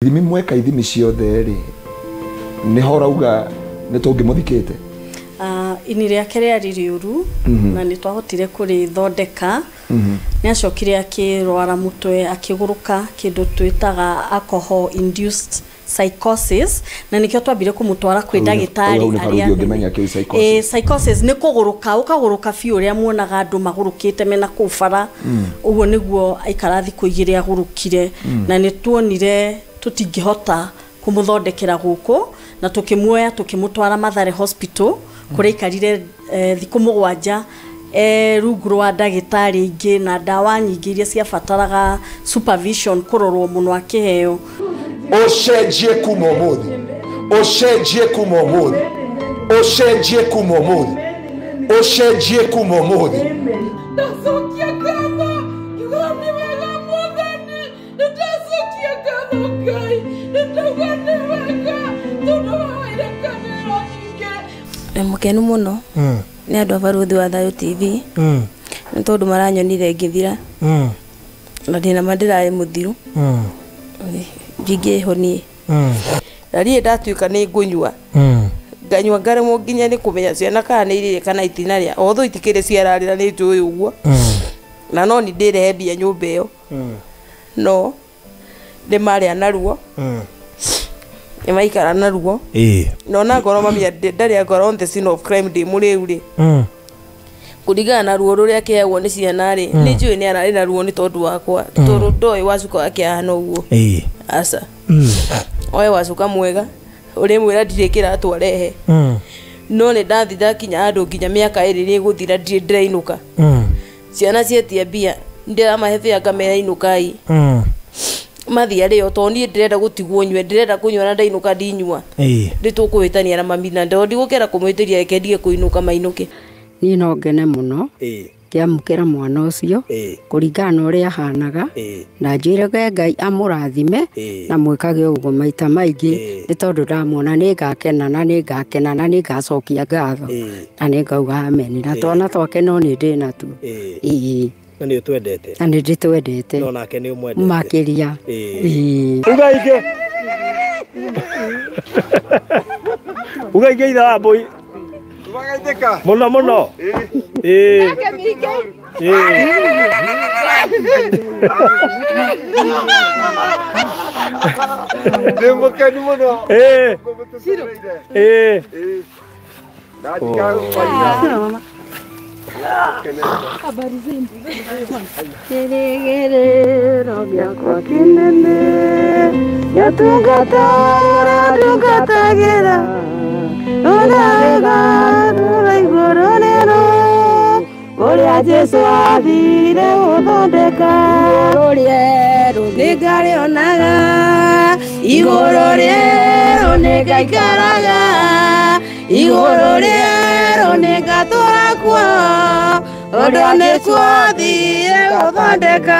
Ithimi mweka ithimi ciothe rĩ nĩho ũrauga nĩ tũngĩmũthikĩte? Ini rĩake rĩarĩ rĩũru na nĩ twahotire kũrĩthondeka. Nĩ acokire akĩrwara mũtwe akĩgũrũka kĩndũ twĩtaga alcohol induced psychosis, na nĩkĩo twambire kũmũtwara kwĩ ndagĩtarĩ arĩa ũngĩmenya kĩu psychosis. Psychosis nĩ kũgũrũka, ũkagũrũka biũ ũrĩa muonaga andũ magũrũkĩte mena kũu bara. Ũguo nĩguo aikara thikũ igĩrĩ agũrũkire, na nĩ tuonire tũtingĩhota kũmũthondekera gũkũ, na tũkĩmuoya tũkĩmũtwara Mathare Hospital kũrĩa aikarire thikũ 7 rungu rwa ndagĩtarĩ ingĩ na ndawa nyingĩ iria ciabataraga supervision kũrorwo mũno akĩheo. Ũcenjie kuma ũmũthĩ, ũcenjie kuma ũmũthĩ, ũcenjie kuma ũmũthĩ, ũcenjie kuma ũmũthĩ. Ndacokia ngatho, ngiuga nĩ wega Mwathani, nĩndacokia ngatho Ngai, nĩndauga nĩ wega tondũ wa irekanĩro nyingĩ. Ndĩ mũkenu mũno nĩ andũ a Barũthi wa Thayũ TV nĩ tondũ maranyonire ngĩthira na ndĩna ma ndĩrarĩ mũthiru ndingĩhonie. Na niĩ ndatuĩka nĩ ngũnyua nganyua ngaremwo nginya nĩ kũmenya ciana kana nĩ irĩrĩa kana itinarĩa, although itikĩrĩ ciararĩra nĩ njũĩ ũguo, na no nĩ ndĩrehe mbia nyũmba ĩyo, no nĩ marĩa naruo, nĩ maikara naruo, no na ngorwo mami ndarĩ angorwo on the scene of crime ndĩ mũrĩu rĩ, kũringana na ruo rũrĩa akĩheagwo nĩ ciana rĩ, nĩ njũĩ nĩ ararĩ na ruo nĩ tondũ wakwa, tondũ ndoĩ wacuka wake ahana ũguo. Aca oe wacuka mwega ũrĩmwĩra ndirĩ kĩratũ arehe, no nĩ ndathi ndakinya handũ nginya mĩaka ĩrĩ nĩ ĩgũthira ndirĩ ndĩrainũka. Ciana cietia mbia ndĩramahe bĩa ngamera inũkai, mathiĩ arĩo tondũ niĩ ndĩrenda gũtigwo nyue, ndĩrenda kũnyua na ndainũka ndinyua, nĩ tũkũhĩtania na mami na ndigũkĩra kũmwĩtĩria reke ndige kũinũka mainũke. Niĩ no ngene mũno ngĩamũkĩra mwana ũcio kũringana na ũrĩa ahanaga, na njĩrage Ngai amũrathime na mwĩkage ũguo maita maingĩ, nĩ tondũ ndamwona nĩ ngakena na nĩ ngakena na nĩ ngacokia ngatho na nĩ ngauga ameni, na twana twake no nĩ ndĩ natuo. Na nĩ ũtwendete? Na nĩ ndĩtwendete. No nake nĩ ũmwendete? Makĩria. Uga ingĩ. Uga ingĩ ithe wa mbũi. Mũno mũno. Ndĩ mũkenu mũno. Kĩrĩgĩrĩro gĩakwa kĩnene gĩatungata ũrĩa ndungatagĩra, ũrĩa wĩgatũra igũrũ rĩerũ, ũrĩa Jesũ athire gũthondeka. Nĩngarĩonaga igũrũ rĩerũ, nĩngaikaraga igũrũ rĩerũ, nĩngatũra kuo, ũndũ nĩkuo athire gũthondeka.